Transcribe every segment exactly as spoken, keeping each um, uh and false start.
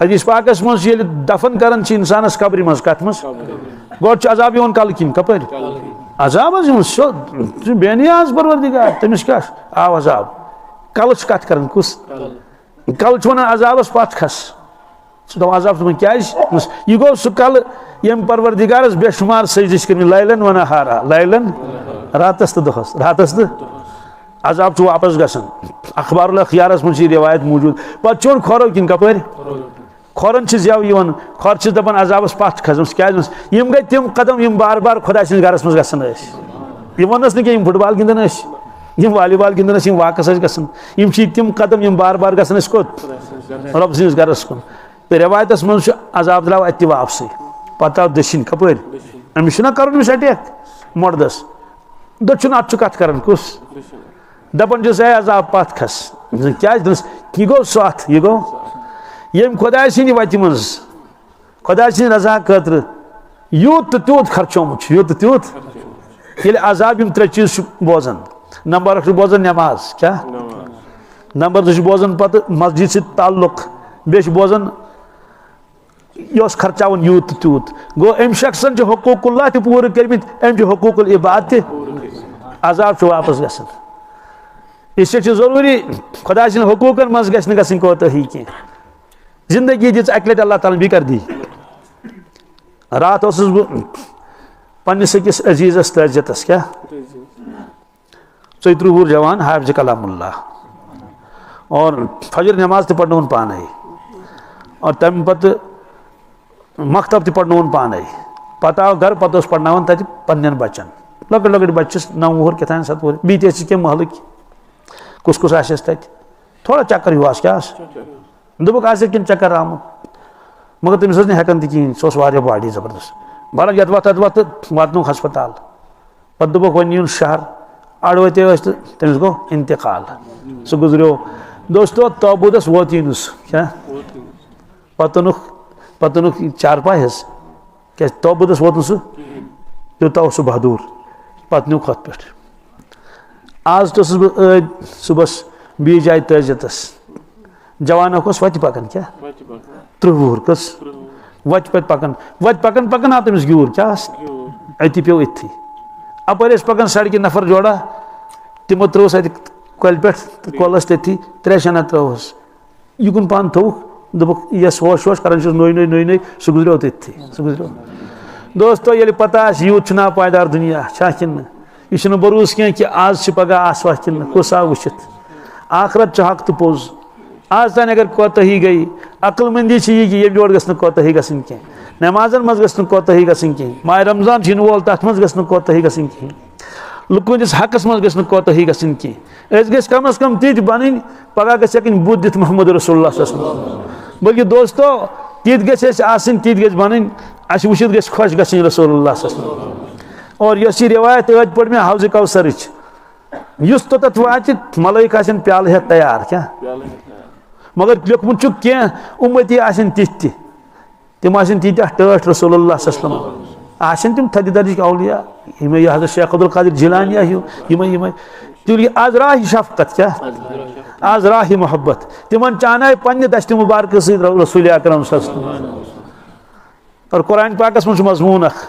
حدیث پاکس منٛز چھُ ییٚلہِ دفن کران چھِ انسانس قبرِ منٛز، کتھ منٛز؟ گۄڈٕ چھُ عذاب یِوان کلہٕ کِنۍ۔ کپٲرۍ؟ عذاب حظ یِوان، سیوٚد۔ سُہ بے نیاز پروردگار، تٔمِس کیٛاہ چھُ؟ آو عذاب۔ کلہٕ چھُ کتھ کران، کُس؟ کلہٕ چھُ ونان عذابس پتھ کھس۔ سُہ دپان عذاب چھُ دپان کیٛازِ؟ دوٚپمَس، یہِ گوٚو سُہ کلہٕ ییٚمۍ پروردگارس بے شمار سجدٕ چھِ کٔرمٕتۍ، لیلن و نہارا، لیلن، راتس تہٕ دۄہس، راتس تہٕ عذاب چھُ واپس گژھان۔ اخبار الاخیارس منٛز چھِ یہِ روایت موجود۔ پتہٕ چھُ یِوان کھۄرو کِنۍ۔ کپٲرۍ؟ کھۄرن چھِ زٮ۪و یِوان، کھۄر چھِ دپان عذابس پتھ کھسمٕژ۔ کیٛازِ؟ دوٚپمَس، یِم گٔے تِم قدم یِم بار بار خۄداے سٕنٛدِس گرس منٛز گژھان ٲسۍ۔ یِم ووٚننس نہٕ کینٛہہ، یِم فٹ بال گِنٛدان ٲسۍ، یِم والی بال گِنٛدان ٲسۍ، یِم واکس ٲسۍ گژھان۔ یِم چھِ تِم قدم یِم بار بار گژھان ٲسۍ کوٚت؟ رۄب سٕنٛدِس گرس کُن۔ تہٕ رٮ۪وایتس منٛز چھُ عذاب درٛاو اَتہِ تہِ واپسٕے۔ پتہٕ آو دٔچھِنۍ۔ کپٲرۍ؟ أمِس چھُنہ کرُن أمِس اٹیک مۄردس۔ دٔچھُن اَتھ چھُ کتھ کران، کُس؟ دپان چھُس، "اے عذاب، پتھ کھس۔" کیٛازِ؟ دوٚپنس، یہِ گوٚو سُہ اَتھ، یہِ گوٚو ییٚمۍ خۄداے سٕنٛدِ وتہِ منٛز، خۄداے سٕنٛدِ رضا خٲطرٕ یوٗت تہٕ تیوٗت خرچومُت چھُ، یوٗت تہٕ تیوٗت۔ ییٚلہِ عذاب یِم ترٛےٚ چیٖز چھُ بوزان، نمبر اکھ چھُ بوزان نماز، کیٛاہ؟ نمبر زٕ چھُ بوزان پتہٕ مسجد سۭتۍ تعلق، بیٚیہِ چھُ بوزان یہِ اوس خرچاوان یوٗت تہٕ تیوٗت۔ گوٚو، أمۍ شخصن چھِ حقوق اللہ تہِ پوٗرٕ کٔرمٕتۍ، أمۍ چھِ حقوق العباد تہِ۔ عذاب چھُ واپس گژھان۔ اس لیے چھُ ضروٗری، خۄداے سٕنٛدٮ۪ن حقوٗقن منٛز گژھِ نہٕ گژھٕنۍ کوتٲہی کینٛہہ۔ زندگی دِژ اَکہِ لَٹہِ اللہ تعالیٰ ہن، بیٚیہِ کر دی؟ راتھ اوسُس بہٕ پننِس أکِس عزیزس تعزیتس، کیٛاہ؟ ژۄیہِ ترٕٛہ وُہُر جوان، حافظ کلام اللہ، اور فجر نماز تہِ پرنووُن پانے، اور تمہِ پتہٕ مکتب تہِ پرنووُن پانے۔ پتہٕ آو گرٕ، پتہٕ اوس پرناوان تتہِ پننٮ۪ن بچن، لۄکٕٹۍ لۄکٕٹۍ بچہِ چھِس، نو وُہُر کیٛاہ تام، ستھ وُہُر، بیٚیہِ تہِ ٲسۍ کینٛہہ محلٕکۍ، کُس کُس آسٮ۪س تتہِ، تھوڑا چکر ہیوٗ آسہِ، کیٛاہ آسہِ؟ دوٚپُکھ، آسہِ کِنہٕ چکر آمُت؟ مگر تٔمِس ٲس نہٕ ہٮ۪کان تہِ کِہیٖنۍ، سُہ اوس واریاہ باڈی زبردست۔ بہرحال، یَتھ وَتھ، تَتھ وَتھ تہٕ واتنووُکھ ہسپتال۔ پَتہٕ دوٚپُکھ، وۄنۍ نِیُن شہر، اَڑٕ وَتے ٲسۍ تہٕ تٔمِس گوٚو اِنتِقال۔ سُہ گُزریو۔ دوستو، تابوٗتَس ووت یی نہٕ سُہ۔ کیٛاہ؟ پَتہٕ اوٚنُکھ، پَتہٕ اوٚنُکھ یہِ چارپاے حظ۔ کیٛازِ تابوٗتَس ووت نہٕ سُہ، تیوٗتاہ اوس سُہ بہادُر۔ پَتہٕ نیوٗکھ ہۄتھ پٮ۪ٹھ۔ آز تہِ اوسُس بہٕ ٲدۍ صُبحَس بیٚیِس جایہِ تعزیتَس۔ جوان اکھ اوس وتہِ پکان، کیٛاہ؟ وتہِ پکان۔ ترٕٛہ وُہُر کٔژ؟ ترٕٛہ وُہُر۔ وتہِ پتہٕ پکان، وتہِ پکان پکان آو تٔمِس گیوٗر، کیٛاہ آس؟ گیوٗر۔ أتی پیوٚو أتھی۔ اپٲرۍ ٲسۍ پکان سڑکہِ نفر جوڑا، تِمو ترٲوٕس اتہِ کۄلہِ پٮ۪ٹھ تہٕ کۄل ٲس تٔتھی، ترٛےٚ شنہ ترٲوہس۔ یہِ کُن پہن تھوٚوُکھ، دوٚپُکھ، یس ہوش ووش کران چھُس نوٚے نوٚے نوٚے نوٚے، سُہ گُزریو تٔتھی، سُہ گُزریو۔ دوستو، ییٚلہِ پتہ آسہِ، یوٗت چھُ ناپایدار دُنیا، چھا کِنہٕ نہٕ؟ یہِ چھُنہٕ بروسہٕ کینٛہہ کہِ آز چھِ پگاہ آسوا کِنہٕ نہٕ، کُس آو وٕچھِتھ؟ آخرت چھُ حق تہٕ پوٚز۔ آز تانۍ اگر کوتاہی گٔے، عقل مندی چھِ یہِ کہِ ییٚمہِ جوڑ گٔژھ نہٕ کوتاہی گژھٕنۍ کینٛہہ، نمازن منٛز گٔژھ نہٕ کوتاہی گژھٕنۍ کینٛہہ، ماہِ رمضان چھُ یِنہٕ وول، تتھ منٛز گٔژھ نہٕ کوتاہی گژھٕنۍ کینٛہہ، لُکہٕ ہٕنٛدِس حقس منٛز گٔژھ نہٕ کوتاہی گژھٕنۍ کینٛہہ۔ أسۍ گٔژھۍ کم از کم تِتھۍ بنٕنۍ، پگاہ گژھِ ہٮ۪کٕنۍ بُتھ دِتھ محمد رسول اللہ صلی اللہ علیہ وسلم۔ بلکہ دوستو، تِتھۍ گٔژھۍ أسۍ آسٕنۍ، تِتھۍ گٔژھۍ بنٕنۍ، اسہِ وٕچھِتھ گژھِ خۄش گژھٕنۍ رسول اللہ صلی اللہ علیہ وسلم۔ اور یۄس یہِ روایت ٲدۍ پٔر مےٚ حوض کوثرٕچ، یُس توٚتتھ واتہِ، ملٲیِک آسن پیالہٕ ہٮ۪تھ تیار۔ کیٛاہ؟ پیالہٕ ہٮ۪تھ تیار۔ مگر لیوٚکھمُت چھُکھ، کینٛہہ اُمتی آسن تِتھۍ تہِ، تِم آسن تیٖتیٛاہ ٹٲٹھۍ رسول اللہ صلی اللہ علیہ وسلم۔ آسن تِم تھدِ درجٕکۍ اولیاء، یِمے یہِ حضرت شیخ عبدالقادر جیلانی آسہِ ہیوٗ، یِمے، یِمے۔ تیٚلہِ یہِ آز راہہِ شفقت، کیٛاہ؟ آز راہہِ محبت۔ تِمن چانایہِ پننہِ دستِ مبارکہٕ سۭتۍ رسول اکرم صلی اللہ علیہ وسلم۔ اور قرآن پاکس منٛز چھُ مضموٗن اکھ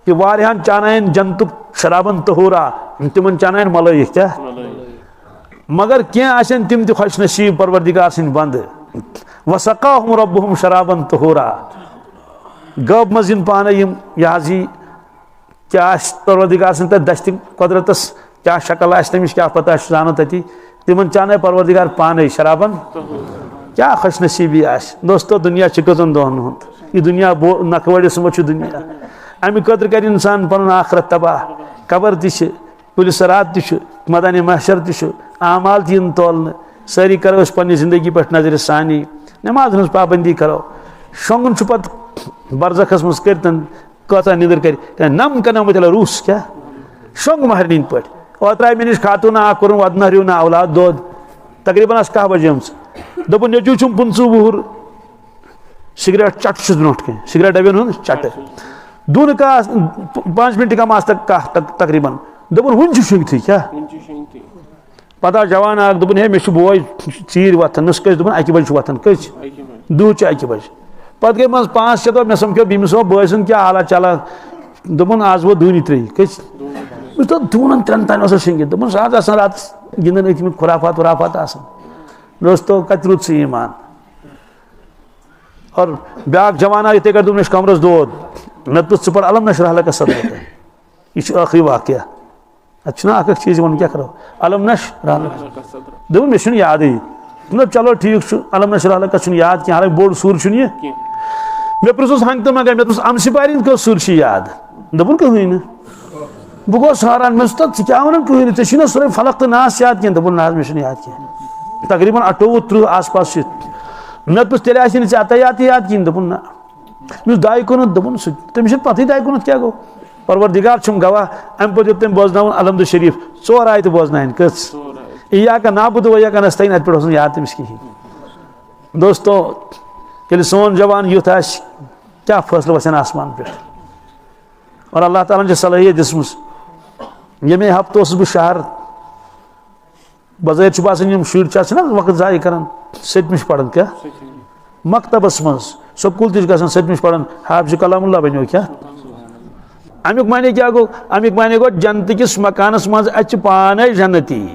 کہِ واریاہن چاناین جنتُک شرابن طہورا، تِمن چاناین ملٲیِک، کیٛاہ؟ مگر کینٛہہ آسن تِم تہِ خۄش نصیٖب پروردگار سٕنٛدۍ بندٕ۔ وسقاہم ربہم شرابن طہورا۔ غٲب منٛز یِن پانے یِم، یہِ حظ یہِ کیٛاہ آسہِ پروردگار سٕنٛدِ تَتھ دستِ قۄدرتس، کیٛاہ شکل آسہِ تٔمِس، کیٛاہ پتہ، چھُ زانان تٔتی۔ تِمن چانٲے پروردگار پانے شرابن۔ کیٛاہ خۄش نصیٖبی آسہِ۔ دوستو، دُنیا چھُ کٔژن دۄہن ہُنٛد۔ یہِ دُنیا بو-، نکھٕ وٲلِس منٛز چھُ دُنیا۔ اَمہِ خٲطرٕ کرِ اِنسان پنُن آخرت تباہ۔ قبر تہِ چھِ، پُلہِ صراط تہِ چھُ، مٲدانِ محشر تہِ چھُ، اعمال تہِ یِن تولنہٕ۔ سٲری کرو أسۍ پننہِ زندگی پٮ۪ٹھ نظرِ ثانی۔ نماز ہٕنٛز پابندی کرو۔ شۄنٛگُن چھُ پتہٕ برزخس منٛز کٔرتن کۭژاہ نیٚدٕر کرِ؟ کیٛاہ نم کنم تیٚلہِ روٗس کیٛاہ؟ شۄنٛگ مہرنہِ ہٕنٛدۍ پٲٹھۍ۔ اوترٕ آیہِ مےٚ نِش خاتوٗن اکھ، کوٚرُن وۄدنہٕ ہریو نہٕ اولاد دود۔ تقریباً آسہٕ کاہ بجیمژٕ۔ دوٚپُن، "نیٚچوٗ چھُم پٕنٛژٕہ وُہُر، سگریٹ چٹہٕ چھُس برٛونٛٹھ کَنہِ، سگریٹ ڈبٮ۪ن ہُنٛد چٹہٕ۔" دوٗنہٕ کاہ، پانٛژھ مِنٹ کم آسہٕ تک-، کاہ تک-، تقریباً۔ دوٚپُن، "وُنہِ چھُ شۄنٛگتھٕے کیٛاہ؟" وُنہِ چھُ شۄنٛگتھٕے۔ پتہٕ آو جوان اکھ، دوٚپُن، "ہے، مےٚ چھُ بوے ژیٖرۍ وۄتھان۔" نہٕ، سُہ کٔژِ؟ دوٚپُن، "اَکہِ بجہِ چھُ وۄتھان۔" کٔژِ؟ اَکہِ بجہِ۔ دُہچہِ اَکہِ بجہِ۔ پتہٕ گٔے منٛزٕ پانٛژھ شےٚ دۄہ، مےٚ سمکھیو بیٚمِس، وۄنۍ بٲے سُنٛد کیٛاہ حالا چلا؟ دوٚپُن، آز ووت دُہنہِ ترٛیٚیہِ۔ کٔژِ؟ بہٕ چھُس دَپان، دوٗنن ترٛٮ۪ن تام اوس اَسہِ شیٚنگِتھ۔ دوٚپُن، سُہ حظ آسان راتس گِنٛدان أتھۍ یِمن خرافات ورافات آسان۔ دوستو، کتہِ روٗد سُہ ایٖمان؟ اور بیٛاکھ جوانا یِتھَے کٔٹھۍ دوٚپ، مےٚ چھُ کمرس دود۔ مےٚ دوٚپُس، ژٕ پَر الم نشرح لک صدرک۔ یہِ چھُ ٲخری واقعہ۔ اَتھ چھُنہ اَکھ اَکھ چیٖز یِوان، کیٛاہ کَرو؟ الم نشرح لک۔ دوٚپُن، مےٚ چھُنہٕ یادٕے۔ مےٚ دوٚپ، چلو ٹھیٖک چھُ، الم نشرح لکس چھُنہٕ یاد کینٛہہ، حالانکہِ بوٚڑ سوٗر چھُنہٕ یہِ۔ مےٚ پرٛژھُس ہنٛگتہٕ منٛگے، مےٚ دوٚپُس، اَمسہِ پارِ ہِنٛز کۄس سوٗر چھِ یاد؟ دوٚپُن، کٕہٕنۍ نہٕ۔ بہٕ گوس حٲران، مےٚ دوٚپُس، تَتھ ژٕ کیٛاہ وَنان، کٕہٕنۍ نہٕ؟ ژےٚ چھُے نہ سورُے فلق تہٕ ناس یاد کینٛہہ؟ دوٚپُن، نہ حظ، مےٚ چھُنہٕ یاد کینٛہہ۔ تقریٖباً اَٹھووُہ ترٕٛہ آس پاس چھُ۔ مےٚ دوٚپُس، تیٚلہِ آسہِ نہٕ ژےٚ عطا یاد تہِ یاد کِہیٖنۍ؟ دوٚپُن، نہ۔ مےٚ دوٚپُس، دَے کُنُتھ؟ دوٚپُن، سُہ، تٔمِس چھَنہٕ پَتہٕے دَے کُنُتھ کیٛاہ گوٚو۔ پروردگار چھُم گواہ، اَمہِ پَتہٕ دیُت تٔمۍ بوزناوُن الحمد شریٖف، ژور آیتہٕ بوزناوٕنۍ۔ کٔژ؟ ژور آیتہٕ۔ ایاک نعبد و ایاک نستعین، اَتہِ پٮ۪ٹھ اوس نہٕ یاد تٔمِس کِہیٖنۍ۔ دوستو، ییٚلہِ سون جوان یُتھ آسہِ، کیٛاہ فٲصلہٕ وَسن آسمان پٮ۪ٹھ؟ اور اللہ تعالیٰ ہن چھِ صلٲحیت دِژمٕژ۔ ییٚمے ہفتہٕ اوسُس بہٕ شہر، بظٲہِر چھُ باسان، یِم شُرۍ چھِ، اَتھ چھِنہ وقت ضایع کران، سٔتمہِ چھِ پران کیٛاہ؟ مکتبس منٛز، سکوٗل تہِ چھِ گژھان، سٔتمہِ چھِ پران، حافظ کلام اللہ بنیو کیٛاہ؟ اَمیُک معنی کیٛاہ گوٚو؟ اَمیُک معنی گوٚو، جنتہٕ کِس مکانس منٛز اَتہِ چھِ پانے جنتی۔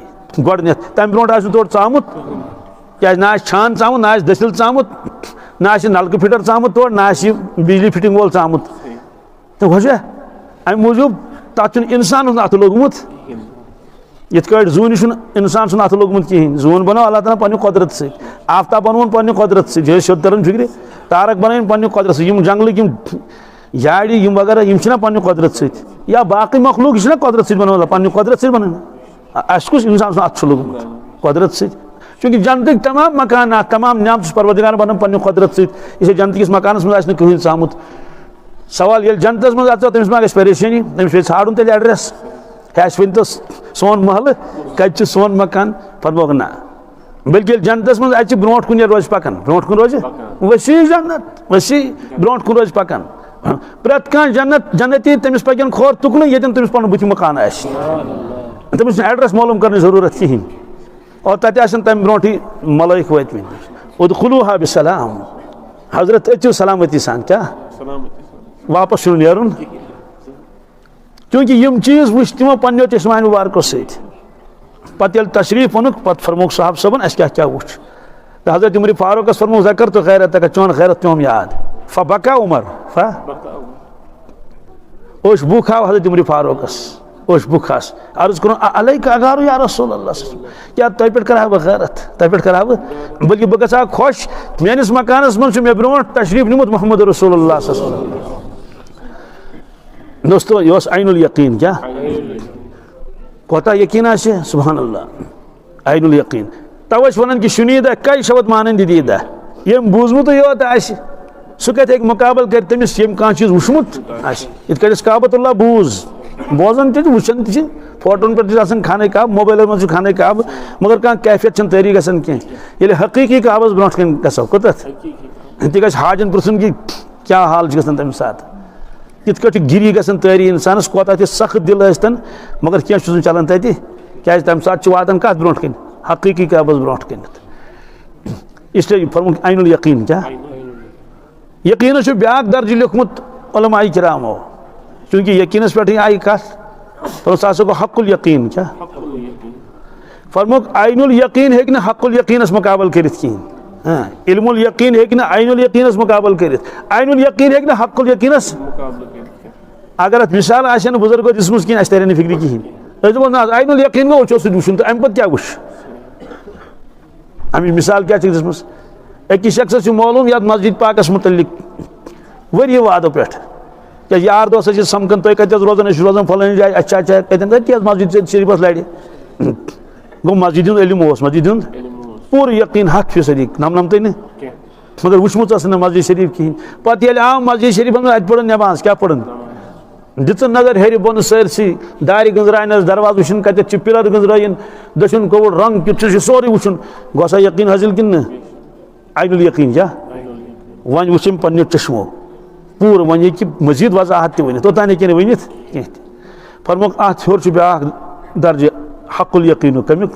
گۄڈٕنٮ۪تھ، تَمہِ برونٛٹھ آسہِ نہٕ تورٕ ژامُت، کیٛازِ نہ آسہِ چھان ژامُت، نہ آسہِ دٔسِل ژامُت، نہ آسہِ نلکہٕ فٹر ژامُت تورٕ، نہ آسہِ بجلی فٹنگ وول ژامُت۔ تہٕ وجہ اَمہِ موٗجوٗب، تَتھ چھُنہٕ اِنسان اوس نہٕ اَتھٕ لوٚگمُت۔ یِتھ کٲٹھۍ زوٗنہِ چھُنہٕ اِنسان سُنٛد اَتھٕ لوٚگمُت کِہیٖنۍ۔ زوٗن بَنٲو اللہ تعالیٰ ہَن پنٛنہِ قۄدرَت سۭتۍ، آفتاب بَنووُن پنٛنہِ قۄدرَت سۭتۍ، یہِ ٲسۍ سیوٚد تَران فِکرِ۔ تارَک بَنٲوِن پنٛنہِ قۄدرَت سۭتۍ۔ یِم جنٛگلٕکۍ یِم یارِ، یِم وغیرہ، یِم چھِنہ پنٛنہِ قۄدرَت سۭتۍ؟ یا باقٕے مخلوق، یہِ چھِنہ قۄدرَت سۭتۍ بَنٲومٕژ، پنٛنہِ قۄدرَت سۭتۍ بَنٲومٕژ۔ اَ-، اَسہِ کُس اِنسان سُنٛد اَتھٕ چھُ لوٚگمُت؟ قۄدرَت سۭتۍ۔ چوٗنٛکہِ جنتٕکۍ تمام مکانات، تمام نعمتہٕ چھِ پروردگارَن بَنٲومٕژ پنٛنہِ قۄدرَت سۭتۍ۔ یہِ چھِ جنتہٕ کِس مکانَس منٛز آسہِ نہٕ کٕہٕنۍ ژامُت۔ سوال، ییٚلہِ جنتَس منٛز اَژو، تٔمِس ما گژھِ پریشٲنی؟ تٔمِس پیٚیہِ ژھانٛڈُن تیٚلہِ ایڈریس۔ ہے، اَسہِ ؤنۍ تو، سون محلہٕ کَتہِ چھُ، سون مکان؟ فرموکھ نہ۔ بلکہِ ییٚلہِ جنتَس منٛز اَژِ، برونٛٹھ کُن ییٚلہِ روزِ پَکان، برونٛٹھ کُن روزِ وسیع جنت، وسیع، برونٛٹھ کُن روزِ پَکان۔ پرٛٮ۪تھ کانٛہہ جنت، جنتی، تٔمِس پَکن کھور تُکنہٕ، ییٚتٮ۪ن تٔمِس پَنُن بٕتھِ مکان آسہِ۔ تٔمِس چھُنہٕ ایڈریس معلوٗم کَرنٕچ ضروٗرت کِہیٖنۍ۔ اور تَتہِ آسن تَمہِ برونٛٹھٕے ملٲیِک وٲتۍ مٕتۍ۔ ادخلوها بسلام۔ حضرت، أژِو سلامتی سان۔ کیٛاہ؟ سلامتی سان۔ واپس چھُنہٕ نیرُن۔ چوٗنٛکہِ یِم چیٖز وٕچھ تِمو پنٛنیو چشمانِ مُبارکو سۭتۍ۔ پتہٕ ییٚلہِ تشریٖف اوٚنُکھ، پتہٕ فرمووُکھ صحابہٕ صٲبن، اَسہِ کیٛاہ کیٛاہ وُچھ؟ تہٕ حضرت عمر فاروقس فرمووُکھ، ذکرت غیرتک، چون غیرت پیوم یاد۔ فبکا عمر، ف-، اوٚش بُکھ آو حضرت عمر فاروقس، اوٚش بُکھ آس۔ عرض کوٚرُن، "اَ-، علیک اغار یا رسول اللہ؟" کیٛاہ تۄہہِ پٮ۪ٹھ کرٕ ہا بہٕ غیرت؟ تۄہہِ پٮ۪ٹھ کرٕ ہا بہٕ؟ بلکہِ بہٕ گژھٕ ہا خۄش، میٲنِس مکانس منٛز چھُ مےٚ برونٛٹھ تشریٖف نیوٗمُت محمد رسول اللہ صلی اللہ علیہ وسلم۔ دوستو، یہِ اوس عین الیقین۔ کیٛاہ؟ کوتاہ یقین آسہِ؟ سبحان اللہ۔ عین الیقین۔ توے چھِ ونان کہ شنیدہ کئی شود مانند دیدہ۔ ییٚمۍ بوٗزمُتٕے یوت آسہِ، سُہ کتہِ ہیٚکہِ مُقابلہٕ کٔرِتھ تٔمِس ییٚمۍ کانٛہہ چیٖز وُچھمُت آسہِ؟ یِتھ کٔنۍ أسۍ کعبۃ اللہ بوٗز، بوزان تہِ چھِ، وٕچھان تہِ چھِ، فوٹون پٮ۪ٹھ تہِ چھِ آسان خانہ کعبہ، موبایلن منٛز چھُ خانہ کعبہ، مگر کانٛہہ کیفیت چھَنہٕ تٲری گژھان کینٛہہ۔ ییٚلہِ حقیٖقی کعبس برونٛٹھ کَنہِ گژھو، کوٚتتھ؟ تہِ گژھِ حاجن پرٛژھُن کہ کیٛاہ حال چھُ گژھان تَمہِ ساتہٕ۔ یِتھ کٲٹھۍ چھُ گِری گژھان تٲری اِنسانَس، کوتاہ تہِ سخت دِل ٲسۍ تَن، مگر کینٛہہ چھُس نہٕ چلان تَتہِ، کیٛازِ تَمہِ ساتہٕ چھُ واتان کَتھ برونٛٹھ کَنہِ؟ حقیٖقی کعبَس برونٛٹھ کَنٮ۪تھ۔ اس لیے فرمووُکھ عین الیقین۔ کیٛاہ؟ یقیٖنَس چھُ بیٛاکھ درجہٕ لیوٚکھمُت علماء کرامو، چوٗنٛکہِ یقیٖنَس پٮ۪ٹھٕے آیہِ کَتھ، فرمووُکھ سُہ ہسا گوٚو حق الیقین۔ کیٛاہ؟ فرمووُکھ، عین الیقین ہیٚکہِ نہٕ حق الیقینس مقابلہٕ کٔرِتھ کِہیٖنۍ۔ ہاں، علم الیقین ہیٚکہِ نہٕ عین الیقینس مقابلہٕ کٔرِتھ، عین الیقین ہیٚکہِ نہٕ حق الیقینس۔ اگر اتھ مثال آسہِ ہا نہٕ بُزرگو دِژمٕژ کِہیٖنۍ، اَسہِ ترِ ہا نہٕ فِکرِ کِہیٖنۍ۔ أسۍ دَپو نہ حظ، عین الیقین گوٚو أچھو سۭتۍ وٕچھُن، تہٕ اَمہِ پتہٕ کیٛاہ وٕچھ؟ اَمِچ مثال کیٛاہ چھِ دِژمٕژ؟ أکِس شخصس چھُ معلوٗم یَتھ مسجد پاکس مُتعلق ؤری وادو پٮ۪ٹھ۔ کیٛازِ یار دوس ٲسۍ أسۍ سَمکھان، "تُہۍ کَتہِ حظ روزان؟" "أسۍ چھِ روزان فلٲنۍ جایہِ۔" "اچھا، اچھا، کَتٮ۪ن؟" "تَتہِ کیٛاہ حظ مسجد سۭتۍ شریٖفَس لَرِ؟" گوٚو مسجد ہُنٛد علم اوس، مسجد ہُنٛد علم اوس۔ پوٗرٕ یقیٖن ہَتھ فیٖصدی، نَمنَمتٕے نہٕ۔ کینٛہہ۔ مگر وٕچھمٕژ ٲس نہٕ مسجد شریٖف کِہیٖنۍ۔ پَتہٕ ییٚلہِ آو مسجد شریٖفَس منٛز، اَتہِ پٔرٕن نٮ۪ماز، کیٛاہ پٔرٕن؟ دِژٕن نظر ہیٚرِ بۄنہٕ سٲرسٕے، دارِ گٔنٛزراونَس، دروازٕ وٕچھُن کَتٮ۪تھ چھِ، پِلَر گٔنٛزرٲیِن، دٔچھُن کھووُر، رنٛگ کیُتھ چھُ، یہِ سورُے وٕچھُن۔ گوٚو سا یقیٖن حٲصِل کِنہٕ نہٕ؟ عین الیقین۔ کیٛاہ؟ وۄنۍ وٕچھ أمۍ پنٛنیو چشمو پوٗرٕ، وۄنۍ ہیٚکہِ مزید وضاحت تہِ ؤنِتھ، توٚتام ہیٚکہِ نہٕ ؤنِتھ کینٛہہ تہِ۔ فرمووُکھ، اَتھ ہیوٚر چھُ بیٛاکھ درجہِ حق الیقینُک۔ کَمیُک؟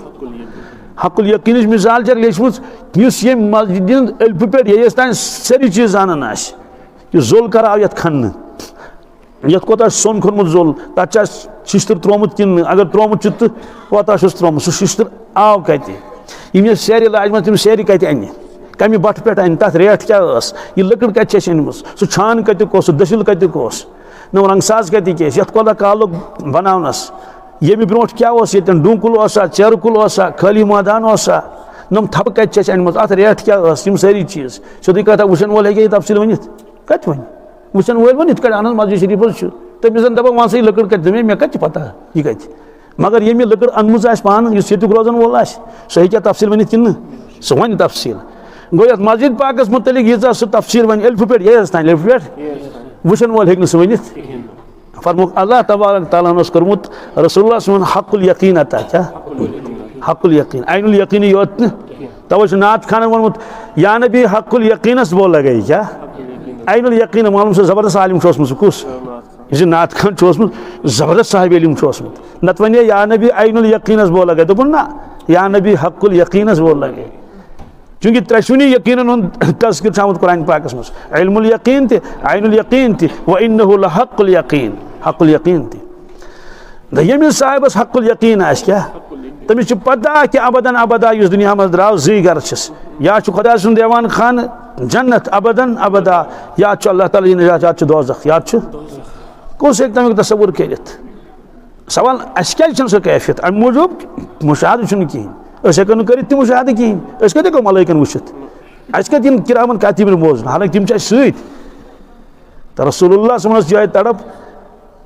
حق الیقینٕچ مثال چھےٚ لیچھمٕژ، یُس ییٚمہِ مسجدِ ہُنٛد ألفہٕ پٮ۪ٹھ ییٚیِس تام سٲری چیٖز زانان آسہِ، یہِ زوٚل کراو یَتھ کھننہٕ، یَتھ کوٗتاہ چھُ سۄن کھوٚنمُت زوٚل، تَتھ چھا شِشتٕر ترٛوومُت کِنہٕ نہٕ؟ اگر ترٛوومُت چھُ تہٕ کوتاہ چھُس ترٛوومُت؟ سُہ شِشتٕر آو کَتہِ؟ یِم یَتھ سیرِ لاجمَژٕ، تِم سیرِ کَتہِ اَنہِ؟ کَمہِ بَٹھٕ پٮ۪ٹھ اَنہِ؟ تَتھ ریٹ کیٛاہ ٲس؟ یہِ لٔکٕر کَتہِ چھِ اَسہِ أنمٕژ؟ سُہ چھان کَتیُک اوس؟ سُہ دٔسِل کَتیُک اوس؟ نوٚو رنٛگ ساز کَتِکۍ ٲسۍ؟ یَتھ کوتاہ کال لوٚگ بَناونَس؟ ییٚمہِ برونٛٹھ کیٛاہ اوس ییٚتٮ۪ن؟ ڈوٗنۍ کُل اوسا؟ ژیرٕ کُل اوسا؟ خٲلی مٲدان اوسا؟ نوٚم تھپہٕ کَتہِ چھِ اَسہِ اَنِمَژٕ؟ اَتھ ریٹ کیٛاہ ٲس؟ یِم سٲری چیٖز۔ سیوٚدُے کَتھا، وٕچھَن وول ہیٚکہِ یہِ تفصیٖل ؤنِتھ؟ کَتہِ وَنہِ؟ وٕچھَن وٲلۍ وَنہِ یِتھ کٔنۍ اَہن حظ مسجد شریٖفَس چھُ، تٔمِس زَن دَپان، وَن سا، یہِ لٔکٕر کَتہِ دِمے، مےٚ کَتہِ چھِ پَتہ یہِ کَتہِ؟ مگر ییٚمۍ یہِ لٔکٕر أنمٕژ آسہِ پانہٕ، یُس ییٚتیُک روزَن وول آسہِ، سُہ ہیٚکیٛاہ تفصیٖل ؤنِتھ کِنہٕ نہٕ؟ سُہ وَنہِ تفصیٖل۔ گوٚو، یَتھ مسجد پاکَس مُتعلِق ییٖژاہ سُہ تفصیٖل وَنہِ، الفہٕ پٮ۪ٹھ یَیَس تام، الفہٕ پٮ۪ٹھ وٕچھَن وول ہیٚکہِ نہٕ سُہ ؤنِتھ۔ فرمووُکھ، اللہ تبارک تعالیٰ ہَن اوس کوٚرمُت رسول اللہ صٲبَن حق الیقین عطا۔ کیٛاہ؟ حق الیقین، عین الیقین یوت نہٕ۔ توے چھُ نعت خانن ووٚنمُت، یا نبی حق الیقینس بول لگے۔ کیٛاہ؟ عین الیقین، معلوم چھُ زبردست عالم چھُ اوسمُت سُہ کُس؟ یُس یہِ نعت خان چھُ اوسمُت، زبردست صاحب علم چھُ اوسمُت۔ نتہٕ وَنے یا نبی عین الیقینس بول لگے، دوٚپُن نہ، یا نبی حق الیقینس بول لگے۔ چونکہ ترٛٮ۪شوٕنی یقینن ہُنٛد تذکر چھُ آمُت قرآن پاکس منٛز، علم الیقین تہِ، عین الیقین تہِ، و انہ لحق الیقین، حق الیقین تہِ۔ دوٚیمِس صاحبس حق الیقین آسہِ کیٛاہ؟ تٔمِس چھِ پتہ کہ ابداً ابدا یُس دُنیا منٛز درٛاو، زٕے گرٕ چھِس۔ یا چھُ خۄداے سُنٛد دیوان خانہٕ جنت ابداً ابدا، یا چھُ اللہ تعالیٰ یہِ نجات، یا چھُ دوزخ۔ یا چھُ، کُس ہیٚکہِ تَمیُک تصور کٔرِتھ؟ سوال، اَسہِ کیٛازِ چھَنہٕ سۄ کیفیت؟ اَمہِ موٗجوٗب مُشاہدٕ چھُنہٕ کِہیٖنۍ۔ أسۍ ہٮ۪کو نہٕ کٔرِتھ تہِ مُشاہدٕ کِہیٖنۍ۔ أسۍ کَتہِ ہٮ۪کو ملٲیکَن وٕچھِتھ؟ اَسہِ کَتہِ یِن کِرامَن کاتِبِن بوزنہٕ؟ حالانکہِ تِم چھِ اَسہِ سۭتۍ۔ تہٕ رسول اللہ صلی اللہ علیہ وسلمس جایہِ تڑپ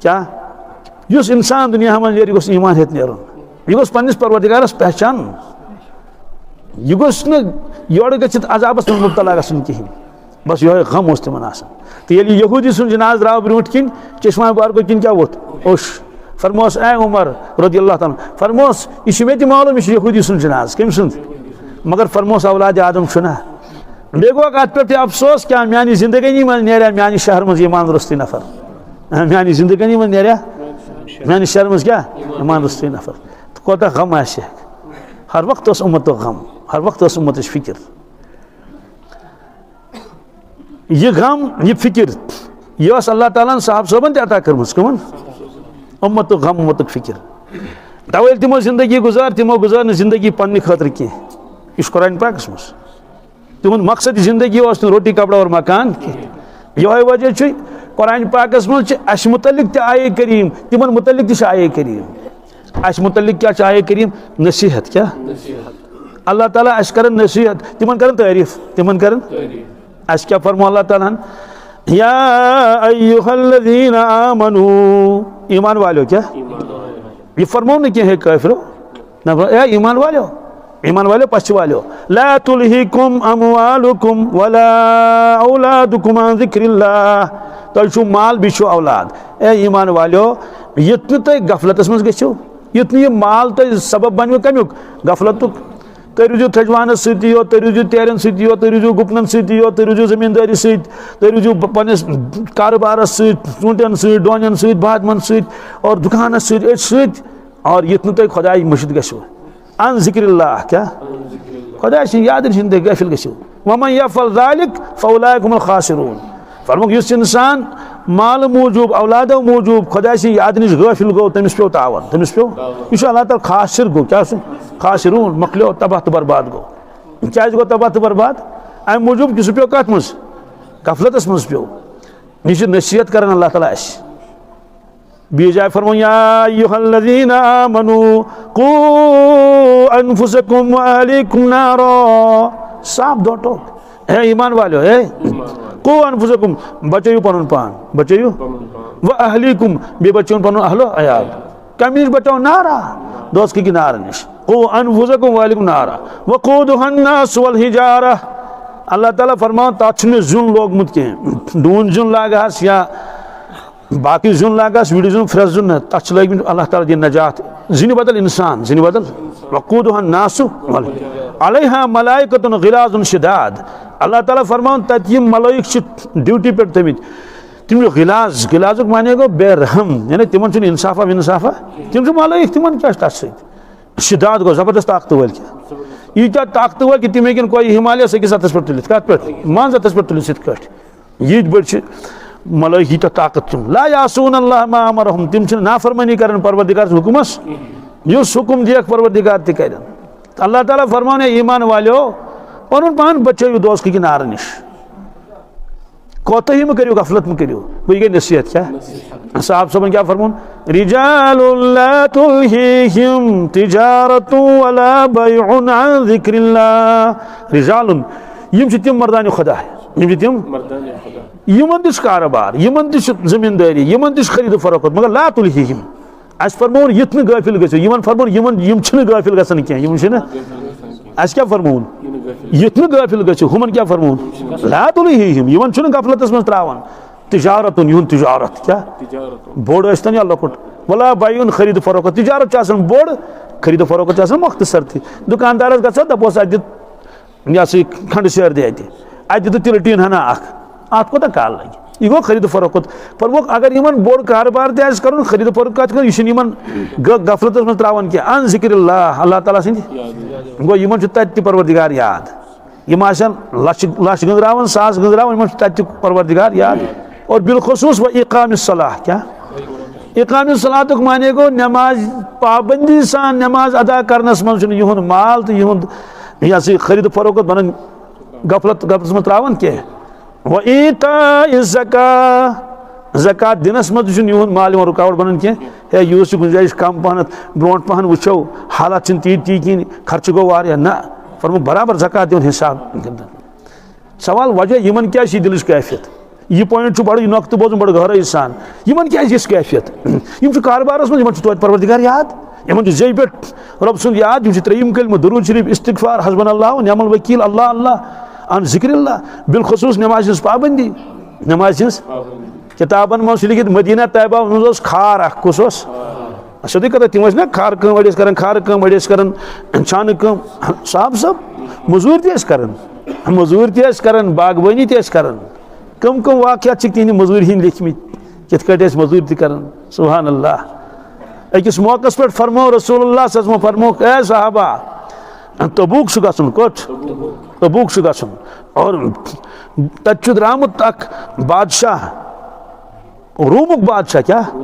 کیٛاہ؟ یُس انسان دُنیاہَس منٛز نیرِ، یہِ گوٚژھ ایمان ہیٚتھ نیرُن۔ یہِ گوٚژھ پننِس پروردگارس پہچانُن۔ یہِ گوٚژھ نہٕ یورٕ گٔژھِتھ عذابس منٛز مبتلا گژھُن کِہیٖنۍ۔ بس یِہوٚے غم اوس تِمن آسان۔ تہٕ ییٚلہِ یہِ یہوٗدی سُنٛد جنازٕ درٛاو برٛونٛٹھ کِنۍ، چشمہ مبارکو کِنۍ کیٛاہ ووٚتھ؟ اوٚش۔ فرموس، اے عمر رضی اللہ تعالیٰ عنہ، فرموس، یہِ چھُ مےٚ تہِ معلوم، یہِ چھُ یہوٗدی سُنٛد جنازٕ۔ کٔمۍ سُنٛد؟ مگر فرموس، اولاد آدم چھُنہ۔ بیٚیہِ گوٚو اَتھ پٮ۪ٹھ تہِ افسوس، کیٛاہ میٛانہِ زندگٲنی منٛز نیرِ ہا میٛانہِ شہرٕ منٛز ایمان روٚستُے نفر؟ آ، میٛانہِ زندگٲنی منٛز نیرِ ہا میٛانہِ شہرٕ منٛز کیٛاہ؟ ایمان روٚستُے نفر۔ تہٕ کوتاہ غم آسہِ ہا۔ ہر وقتہٕ اوس اُمتُک غم، ہر وقتہٕ ٲس اُمتٕچ فِکر۔ یہِ غم، یہِ فِکر، یہِ ٲس اللہ تعالیٰ ہَن صحابہٕ صٲبَن تہِ عطا کٔرمٕژ۔ کٕمَن؟ اُمتُک غم، اُمتُک فِکر۔ تَوَے ییٚلہِ تِمو زندگی گُزار، تِمو گُزار نہٕ زندگی پنٛنہِ خٲطرٕ کینٛہہ۔ یہِ چھُ قرآن پاکَس منٛز۔ تِہُنٛد مقصد زندگی اوس نہٕ روٹی، کپڑا اور مکان کینٛہہ۔ یِہوٚے وجہ چھُ قرآن پاکَس منٛز چھِ اَسہِ مُتعلِق تہِ آیے کریم، تِمَن مُتعلِق تہِ چھِ آیے کریم۔ اَسہِ مُتعلِق کیٛاہ چھِ آیے کریم؟ نصیحت۔ کیٛاہ؟ اللہ تعالیٰ اَسہِ کرن نصیحت، تِمَن کرن تعریٖف، تِمَن کرن۔ اَسہِ کیٛاہ فرمو اللہ تعالیٰ ہَن؟ یا ایہا الذین آمنو، ایمان والو۔ کیٛاہ؟ یہِ فرمو نہٕ کینٛہہ، ہے کٲفرو۔ نہ، اے ایمان والو، ایمان والو، پچھ والو، لا تلہکم اموالکم ولا اولادکم عن ذکر اللہ۔ تۄہہِ چھُو مال، بیٚیہِ چھُو اولاد۔ اے ایمان والو، یُتھ نہٕ تُہۍ غفلتس منٛز گٔژھِو، یُتھ نہٕ یہِ مال تۄہہِ سبب بنیو کمیُک؟ غفلتُک۔ تُہۍ روٗزِو تھٔجوانس سۭتی یوت، تُہۍ روٗزِو تیرٮ۪ن سۭتی یوت، تُہۍ روٗزِو گُپنن سۭتی یوت، تُہۍ روٗزِو زٔمیٖندٲری سۭتۍ، تُہۍ روٗزِو پ-، پننِس کارٕبارس سۭتۍ، ژوٗنٛٹھٮ۪ن سۭتۍ، ڈوٗنٮ۪ن سۭتۍ، بادمن سۭتۍ اور دُکانس سۭتۍ، أتھۍ سۭتۍ۔ اور یُتھ نہٕ تُہۍ خۄدایہِ مٔشِتھ گٔژھِو۔ عن ذکر اللہ، کیٛاہ؟ خۄداے سٕنٛز یاد نِش یُتھ نہٕ تُہۍ غٲفِل گٔژھِو۔ ومن یفعل ذلک فاولئک هم الخاسرون۔ فرمووُکھ، یُس انسان مالہٕ موٗجوٗب، اولادو موٗجوٗب خۄداے سٕنٛز یاد نِش غٲفِل گوٚو، تٔمِس پیوٚو تاوان، تٔمِس پیوٚو، یہِ چھُ اللہ تعالیٰ خاسر گوٚو۔ کیٛاہ چھُ؟ خاسرون، مۄکلیو، تباہ تہٕ برباد گوٚو۔ کیٛازِ گوٚو تباہ تہٕ برباد؟ اَمہِ موٗجوٗب کہِ سُہ پیوٚو کَتھ منٛز؟ غفلتس منٛز پیوٚو۔ یہِ چھِ نصیحت کران اللہ تعالیٰ اَسہِ۔ بیٚیہِ جایہِ فرموو، یا ایھا الذین آمنو قوا انفسکم و اہلیکم نارا۔ صاف دۄہ ٹوک۔ اے ایمان والو، اے، قوا انفسکم، بچٲیِو پنُن پان، بچٲیِو۔ و اہلیکم، بیٚیہِ بچٲیِو پنُن اہل و عیال۔ کمہِ نِش بچٲو؟ نارا، دوزخٕکہِ نارٕ نِش۔ قوا انفسکم و اہلیکم نارا وقودها الناس والحجارہ۔ اللہ تعالیٰ فرماوان، تتھ چھُنہٕ مےٚ زیُن لوگمُت کینٛہہ، ڈوٗنۍ زیُن لاگہس یا باقٕے زیُن لاگس، وِڑِ زیُن، پھرٛس زیُن نہٕ، تتھ چھِ لٲگمٕتۍ اللہ تعالیٰ دِنۍ نجات۔ زِنہِ بدل انسان، زِنہِ بدل۔ وقودها الناس وال-، علیہا ملائکۃ غلاظ شداد۔ اللہ تعالیٰ فرماوان، تتہِ یِم ملٲیِک چھِ ڈیوٹی پٮ۪ٹھ تھٲمٕتۍ، تِم چھِ غلاظ، غلاظُک معنی گوٚو بے رحم، یعنی تِمن چھُنہٕ انصافا وِنصافا، تِم چھِ ملٲیِک، تِمن کیٛاہ چھُ تتھ سۭتۍ؟ شداد گوٚو زبردست طاقتہٕ وٲلۍ۔ کیٛاہ؟ ییٖتیٛاہ طاقتہٕ وٲلۍ کہِ تِم ہیٚکن کوہِ ہمالیہ أکِس اَتھس پٮ۪ٹھ تُلِتھ۔ کَتھ پٮ۪ٹھ؟ منٛز اَتھس پٮ۪ٹھ تُلِتھ یِتھ کٲٹھۍ۔ ییٖتۍ بٔڑۍ چھِ، مطلب، ییٖتیٛاہ طاقت تِم۔ لا یعصون اللہ ما امرهم، تِم چھِنہٕ نافرمٲنی کران پروردگار سٕنٛز حُکمس، یُس حُکم دِیَکھ پروردگار تہِ کرن۔ اللہ تعالیٰ فرماوان، اے ایمان والیو، پنُن پان بچٲیِو دوزخہٕ کہِ نارٕ نِش۔ کوتاہی مہٕ کٔرِو، غفلت مہٕ کٔرِو۔ وۄنۍ گٔے نصیحت کیٛاہ؟ صاحب صٲبن کیٛاہ فرموون؟ رجال لا تلهيهم تجارة ولا بيع عن ذكر الله۔ رجال، یِم چھِ تِم مردانہِ خدا، یِم چھِ تِم، یِمن تہِ چھُ کارٕبار، یِمن تہِ چھُ زٔمیٖندٲری، یِمن تہِ چھُ خرید و فروخت، مگر لا تلهيهم۔ اَسہِ فرمووُن یِتھ نہٕ غٲفِل گٔژھِو، یِمن فرمووُن یِمن، یِم چھِنہٕ غٲفِل گژھان کینٛہہ، یِم چھِنہٕ۔ اَسہِ کیٛاہ فرمووُن؟ یِتھ نہٕ غٲفِل گٔژھِو، ہُمن کیٛاہ فرمووُن؟ لا تلهيهم، یِمن چھُنہٕ غفلتس منٛز ترٛاوان۔ تجارتن، یِہُنٛد تجارت کیٛاہ؟ بوٚڑ ٲسۍتن یا لۄکُٹ۔ ولا بيع، خرید و فروخت، تجارت چھِ آسان بوٚڑ، خرید و فروخت چھِ آسان مۄختصر تہِ۔ دُکاندارس گژھو، دپوس، اَتہِ دِ یہِ ہسا یہِ کھنڈٕ سیر دِ اَتہِ، اَتہِ دِ تہٕ تِلہٕ ٹیٖن ہنا اکھ، اَتھ کوٗتاہ کال لگہِ؟ یہِ گوٚو خرید و فروخت۔ فرمووُکھ، اگر یِمن بوٚڑ کاربار تہِ آسہِ کرُن، خرید و فروخت آسہِ کرُن، یہِ چھُنہٕ یِمن غ-، غفلتس منٛز ترٛاوان کینٛہہ۔ عن ذکر اللہ، اللہ تعالیٰ سٕنٛدِ۔ گوٚو، یِمن چھُ تتہِ تہِ پروردگار یاد۔ یِم آسن لچھ، لچھ گٔنٛزراوان، ساس گٔنٛزراوان، یِمن چھُ تتہِ تہِ پروردگار یاد۔ اور بالخصوص و اقام الصلاۃ، کیٛاہ؟ اقام الصلاۃُک معنی گوٚو نماز، پابندی سان نماز ادا کرنس منٛز چھُنہٕ یِہُنٛد مال تہٕ یِہُنٛد، یہِ ہسا یہِ خرید و فروخت بنان غفلت، غفلتس منٛز ترٛاوان کینٛہہ۔ و ایتاء الزکاۃ، زکوٰۃ دِنس منٛز تہِ چھُنہٕ یِہُنٛد مال یِوان رُکاوٹ بنان کینٛہہ۔ ہے، یوٗت چھُ گُنجٲیِش کم پہنتھ، برونٛٹھ پہن وٕچھو، حالات چھِنہٕ تی، تی کِہیٖنۍ، خرچہٕ گوٚو واریاہ۔ نہ، فرموو برابر زکوٰۃ دیُن حساب۔ سوال وجہ یِمن کیٛاہ چھِ یہِ دِلٕچ کیفیت؟ یہِ point چھُ بڑٕ، یہِ نۄقطہٕ بوزُن بڑٕ گہرٲیی سان۔ یِمن کیٛازِ یِژھ کیفیت؟ یِم چھِ کاربارس منٛز، یِمن چھُ توتہِ پروردگار یاد، یِمن چھُ زیٚوِ پٮ۪ٹھ رۄب سُنٛد یاد، یِم چھِ ترٛیٚیِم کلمہٕ، درود شریف، استغفار، حسبنا اللہ و نعم الوکیل، اللہ اللہ، عن ذکر اللہ، بالخصوص نمازِ ہٕنٛز پابندی، نمازِ ہٕنٛز۔ کتابن منٛز چھُ لیکھِتھ مدینہ طیبہ منٛز اوس خار اکھ، کُس اوس؟ سیوٚدُے کتھا، تِم ٲسۍ نا کھارٕ کٲم، أڑۍ ٲسۍ کران کھارٕ کٲم، أڑۍ ٲسۍ کران چھانہٕ کٲم۔ صاحب صٲب، مٔزوٗرۍ تہِ ٲسۍ کران، مٔزوٗرۍ تہِ ٲسۍ کران، باغبٲنی تہِ ٲسۍ کران۔ کم کم واقعات چھِ تِہنٛدِ مٔزوٗرۍ ہٕنٛدۍ لیکھمٕتۍ، کِتھ کٲٹھۍ ٲسۍ مٔزوٗرۍ تہِ کران۔ سبحان اللہ۔ أکِس موقعس پٮ۪ٹھ فرموو رسول اللہ صلی اللہ علیہ وسلم، فرمووُکھ، اے صحابہ، تبوک چھُ گژھُن، کوٚت چھُ؟ تبوک چھُ گژھُن۔ اور تتہِ چھُ درٛامُت اکھ بادشاہ، رومُک بادشاہ، کیٛاہ؟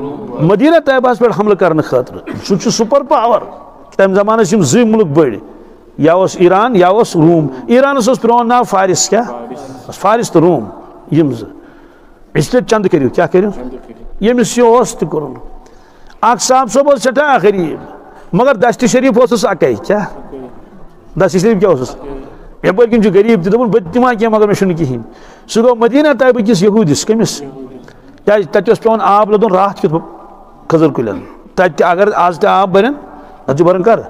مدینہ طیبہس پٮ۪ٹھ حملہٕ کرنہٕ خٲطرٕ۔ سُہ چھُ super power۔ تمہِ زمانہٕ ٲسۍ یِم زٕے مُلک بٔڑۍ، یا اوس ایران یا اوس روم۔ ایرانس اوس پرون ناو فارس، کیٛاہ؟ فارس تہٕ روم، یِم زٕ۔ اس لیے چندٕ کٔرِو، کیٛاہ کٔرِو؟ ییٚمِس یہِ اوس تہِ کوٚرُن۔ اکھ صاحب صٲب اوس سٮ۪ٹھاہ غریٖب، مگر دشتِ شریف اوسُس اکے، کیٛاہ؟ دشتِ شریف کیٛاہ اوسُس؟ یپٲرۍ کِنۍ چھُ غریٖب تہِ، دوٚپُن، بہٕ تہِ دِمہٕ ہا کینٛہہ، مگر مےٚ چھُنہٕ کِہیٖنۍ۔ سُہ گوٚو مدینہ طیبہٕ کِس یہوٗدِس۔ کٔمِس؟ کیٛازِ تَتہِ اوس پٮ۪وان آب لَدُن راتھ کیُتھ کھٔزٕر کُلٮ۪ن۔ تَتہِ تہِ اگر آز تہِ آب بَرن، تَتہِ چھُ بَران کَر؟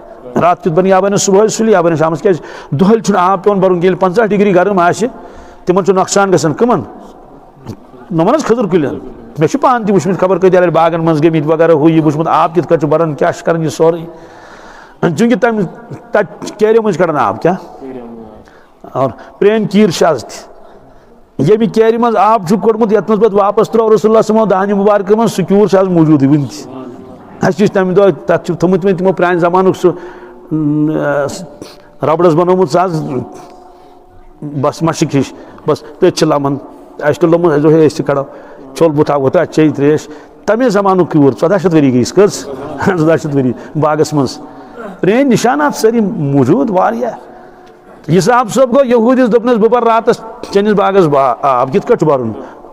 راتھ کیُتھ بَران، یا بَران صُبحٲے سُلہِ، یا بَران شامَس۔ کیٛازِ؟ دۄہلہِ چھُنہٕ آب پٮ۪وان بَرُن کینٛہہ، ییٚلہِ پنٛژاہ ڈگری گرم آسہِ، تِمَن چھُ نۄقصان گژھان۔ کٕمَن؟ نۄمَن حظ کھٔزٕر کُلٮ۪ن۔ مےٚ چھُ پانہٕ تہِ وٕچھمٕتۍ، خبر کۭتیٛاہ لَٹہِ باغَن منٛز گٔمٕتۍ وغیرہ، ہُہ یہِ وٕچھمُت، آب کِتھ کٲٹھۍ چھُ بَران، کیٛاہ چھُ کَران یہِ سورُے۔ چوٗنٛکہِ تَمہِ، تَتہِ کیریو منٛز چھِ کَڑان آب، کیٛاہ؟ اور پرٛٲنۍ کیٖر چھِ آز تہِ۔ ییٚمہِ کیرِ منٛز آب چھُ کوٚڑمُت، یَتھ منٛز پَتہٕ واپس ترٛوو رسول اللہ صلی اللہ علیہ وسلم دانہِ مُبارکہٕ منٛز، سُہ کیوٗر چھُ آز موٗجوٗدٕے وٕنہِ تہِ۔ اَسہِ چھِ تَمہِ دۄہ، تَتھ چھُ تھوٚمُت وۄنۍ تِمو پرٛانہِ زمانُک سُہ، اۭں، ربڑس بنوومُت سُہ آز بس مَشٕک ہِش، بس تٔتھۍ چھِ لَمان۔ اَسہِ تہِ لوٚمُت، اَسہِ دوٚپ، ہے، أسۍ تہِ کَڑو، چھوٚل بُتھا وُتھا، چیٚیہِ ترٛیش۔ تَمے زمانُک کیوٗر، ژۄداہ شیٚتھ ؤری گٔے یِس کٔژ؟ ژۄداہ شیٚتھ ؤری باغس منٛز۔ پرٛٲنۍ نِشانات سٲری موٗجوٗد واریاہ۔ یہِ صاحب صٲب گوٚو یہوٗدِس، دوٚپنَس، "بہٕ بَرٕ راتَس چٲنِس باغَس با-، آب، کِتھ کٲٹھۍ چھُ بَرُن؟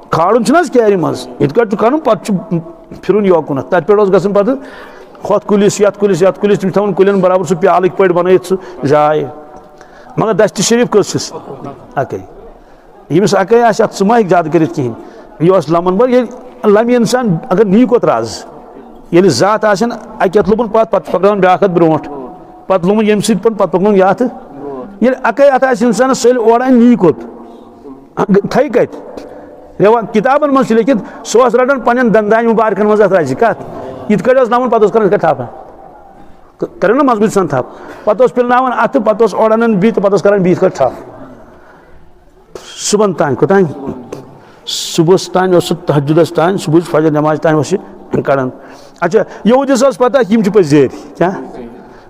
کھالُن چھُنہٕ حظ کیرِ منٛز، یِتھ کٲٹھۍ چھُ کھالُن، پَتہٕ چھُ پھِرُن یوکُنَتھ۔" تَتہِ پٮ۪ٹھ اوس گژھان پَتہٕ ہۄتھ کُلِس، یَتھ کُلِس، یَتھ کُلِس، تِم چھِ تھاوان کُلٮ۪ن برابر سُہ پیالٕکۍ پٲٹھۍ بَنٲیِتھ سُہ جاے۔ مگر دَستہِ شریٖف کٔژ چھِس؟ اَکٕے۔ ییٚمِس اَکٕے آسہِ، اَتھ سُہ ما ہیٚکہِ زیادٕ کٔرِتھ کِہیٖنۍ۔ یہِ اوس لَمَن بَر، ییٚلہِ لَمہِ اِنسان اگر نیٖکھ ووت رَز، ییٚلہِ زَتھ آسن، اَکہِ اَتھٕ لوٚبُن پَتھ، پَتہٕ چھُ پَکناوان بیٛاکھ اَتھ برونٛٹھ، پَتہٕ لوٚمُن ییٚمہِ سۭتۍ پَتہٕ، پَتہٕ پَکناوُن یہِ اَتھٕ۔ ییٚلہِ اَکٕے اَتھٕ آسہِ اِنسانَس، سُہ ییٚلہِ اورٕ اَنہِ نیٖکھ ووت، تھَوِ کَتہِ؟ رٮ۪وا-، کِتابَن منٛز چھُ لیکھِتھ، سُہ اوس رَٹان پنٛنٮ۪ن دَنٛدانہِ مُبارکَن منٛز اَتھ رَزِ۔ کَتھ؟ یِتھ کٲٹھۍ اوس لَمُن، پَتہٕ اوس کَران یِتھ کٲٹھۍ تھَپھ۔ ک-، کَران نہ مضبوٗط سان تھَپھ۔ پَتہٕ اوس پِلناوان اَتھٕ، پَتہٕ اوس اورٕ اَنان بیٚیہِ تہٕ پَتہٕ اوس کَران بیٚیہِ یِتھ کٲٹھۍ تھَپھ۔ صُبحن تام، کوٚتام؟ صُبحَس تام اوس سُہ تہجدس تام، صُبحٕچ فجر نماز تام اوس یہِ کڑان۔ اچھا، یہودیس ٲس پتہ یِم چھِ پٔزۍ زیٖرۍ، کیٛاہ؟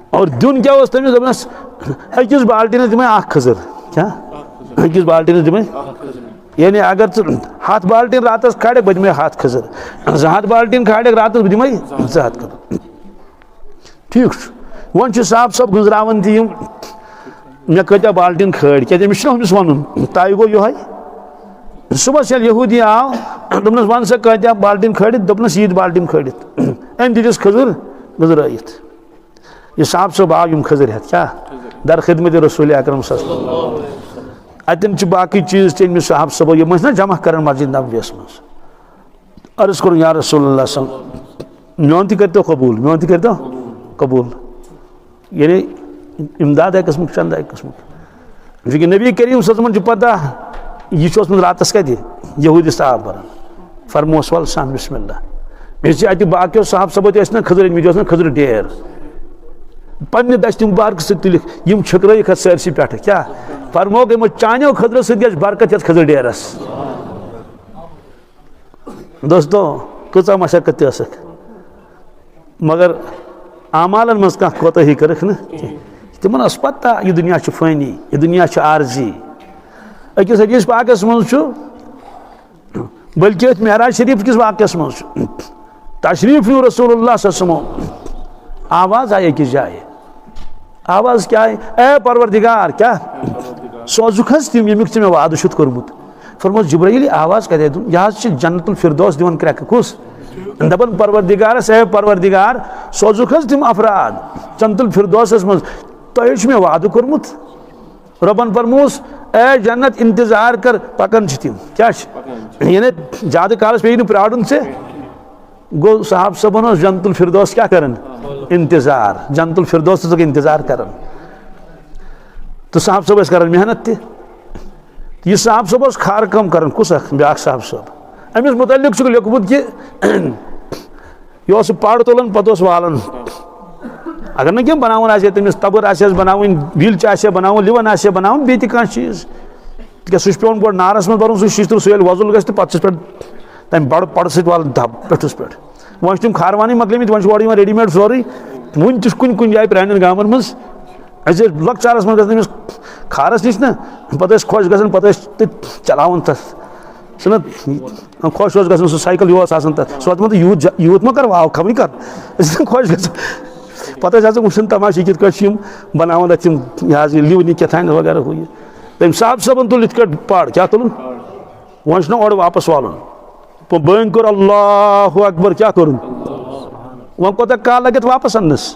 اور دیُن کیٛاہ اوس تٔمِس؟ دوٚپنَس، أکِس بالٹیٖنَس دِمَے اَکھ کھٔزٕر۔ کیٛاہ؟ أکِس بالٹیٖنَس دِمَے؟ یعنی اگر ژٕ ہَتھ بالٹیٖن راتَس کھالکھ، بہٕ دِمَے ہَتھ کھٔزٕر۔ زٕ ہَتھ بالٹیٖن کھالکھ راتَس، بہٕ دِمَے زٕ ہَتھ کھٔزٕر۔ ٹھیٖک چھُ۔ وۄنۍ چھُ صاحب صٲب گٔنٛزراوان تہِ یِم، مےٚ کۭتیٛاہ بالٹیٖن کھٲلۍ؟ کیٛازِ أمِس چھُنہ أمِس وَنُن، تۄہہِ گوٚو یِہوٚے۔ صُبحَس ییٚلہِ یہوٗدی آو، دوٚپنَس، "وَن سا کۭتیٛاہ بالٹیٖن کھٲلِتھ؟" دوٚپنَس، "ییٖتۍ بالٹیٖن کھٲلِتھ۔" أمۍ دِتِس کھٔزٕر گٔنٛزرٲیِتھ۔ یہِ صاحب صٲب آو یِم کھٔزٕر ہٮ۪تھ، کیٛاہ؟ در خدمت رسول اکرم صلی اللہ علیہ وسلم۔ اَتٮ۪ن چھِ باقٕے چیٖز تہِ أنۍمٕتۍ صاحب صٲبو، یِم ٲسۍ نہ جمع کران مسجد نبویَس منٛز۔ عرض کوٚرُن، یا رسول اللہ صلی اللہ علیہ وسلم، میون تہِ کٔرۍتو قبوٗل، میون تہِ کٔرۍتو قبوٗل۔ یعنی امداد اَکہِ قٕسمُک، چندٕ اَکہِ قٕسمُک۔ چونکہ نبی کریم صلی اللہ علیہ وسلمن چھُ پتہ، یہِ چھُ اوسمُت راتس کتہِ؟ یہوٗدِس آب بران۔ فرموس، "ول سان، بسم اللہ۔" یُس یہِ اتہِ باقیو صاحب صٲبو تہِ ٲسۍ نا کھٔزٕر أنۍمٕتۍ، یہِ اوس نا کھٔزٕر ڈیر۔ پننہِ دستہِ مُبارکہٕ سۭتۍ تُلِکھ، یِم چھٔکرٲیِکھ اتھ سٲرسٕے پٮ۪ٹھٕ۔ کیٛاہ؟ فرمووُکھ، یِمو چانیو کھٔزرو سۭتۍ گژھِ برکت یتھ کھٔزٕر ڈیرس۔ دوستو، کۭژاہ مشقت تہِ ٲسٕکھ، مگر اعمالن منٛز کانٛہہ کوتاہی کٔرٕکھ نہٕ کینٛہہ۔ تِمن ٲس پتہ، یہِ دُنیا چھُ فٲنی، یہِ دُنیا چھُ عارضی۔ أکِس حدیث پاکس منٛز چھُ، بلکہِ أتھۍ معراج شریف کِس واقعس منٛز چھُ، تشریف نیوٗ رسول اللہ صلی اللہ علیہ وسلم، آواز آیہِ أکِس جایہِ۔ آواز کیٛاہ آیہِ؟ "اے پروردگار"، کیٛاہ؟ "سوزُکھ حظ تِم، ییٚمیُک ژےٚ مےٚ وعدٕ چھُتھ کوٚرمُت؟" فرموس، "جبرائیل، یہِ آواز کَتہِ آیہِ؟" دوٚپُن، "یہِ حظ چھِ جنت الفردوس دِوان کرٛٮ۪کہٕ۔" کُس؟ دَپان، "پروردگارس، اے پروردگار، سوزُکھ حظ تِم افراد جنت الفردوسس منٛز، تۄہہِ حظ چھُ مےٚ وعدٕ کوٚرمُت۔" رۄبن فرموس، "اے جنت، انتظار کر، پکان چھِ تِم۔" کیٛاہ چھِ؟ یعنی زیادٕ کالس پیٚیہِ نہٕ پرٛارُن ژےٚ۔ گوٚو صاحب صٲبن اوس جنت الفردوس کیٛاہ کران؟ انتظار۔ جنت الفردوس اوسُکھ انتظار کران۔ تہٕ صاحب صٲب ٲسۍ کران محنت تہِ۔ یہِ صاحب صٲب اوس کھارٕ کٲم کران۔ کُس اکھ؟ بیٛاکھ صاحب صٲب۔ أمِس متعلق چھُکھ لیوٚکھمُت کہِ یہِ اوس سُہ پَڑ تُلان، پَتہٕ اوس والان۔ اگر نہٕ کینٛہہ بَناوُن آسہِ ہے تٔمِس، تَبٕر آسہِ ہَس بَناوٕنۍ، وِلچہِ آسہِ ہے بَناوُن، لِوَن آسہِ ہے بَناوُن، بیٚیہِ تہِ کانٛہہ چیٖز۔ تِکیٛازِ سُہ چھُ پٮ۪وان گۄڈٕ نارَس منٛز بَرُن سُہ شیشتٕر، سُہ ییٚلہِ وۄزُل گژھِ تہٕ پَتہٕ چھُس پٮ۪ٹھ تَمہِ بَڑٕ پَڑٕ سۭتۍ والان دَب پٮ۪ٹھُس پٮ۪ٹھ۔ وۄنۍ چھِ تِم کھاروانٕے مۄکلیمٕتۍ، وۄنۍ چھُ اورٕ یِوان ریڈی میڈ سورُے۔ وٕنہِ تہِ چھُ کُنہِ کُنہِ جایہِ پرٛانٮ۪ن گامَن منٛز۔ اَسہِ ٲسۍ لۄکچارَس منٛز گژھان أمِس کھارَس نِش نہ، پَتہٕ ٲسۍ خۄش گژھان، پَتہٕ ٲسۍ تٔتۍ چَلاوان تَتھ۔ چھُنہ خۄش اوس گژھان، سُہ سایکل ہیوٗ اوس آسان تَتھ۔ سُہ اوس دَپان، "یوٗت جا-، یوٗت ما کَرٕ واو، کَمٕے کَر۔" أسۍ ٲسۍ خۄش گژھان۔ پَتہٕ ٲسۍ آسان وٕچھان تَماشہٕ، یہِ کِتھ کٲٹھۍ چھِ یِم بَناوان اَتھ یِم، یہِ حظ یہِ لِونہِ کیٛاہ تام وغیرہ ہُہ یہِ۔ تٔمۍ صاحب صٲبَن تُل یِتھ کٲٹھۍ پَڑ، کیٛاہ تُلُن؟ وۄنۍ چھُنہ اورٕ واپَس والُن۔ پَ-، بٲنۍ کوٚر، "اللہ اکبر"، کیٛاہ کوٚرُن؟ وۄنۍ کوٗتاہ کال لَگہِ اَتھ واپَس اَننَس؟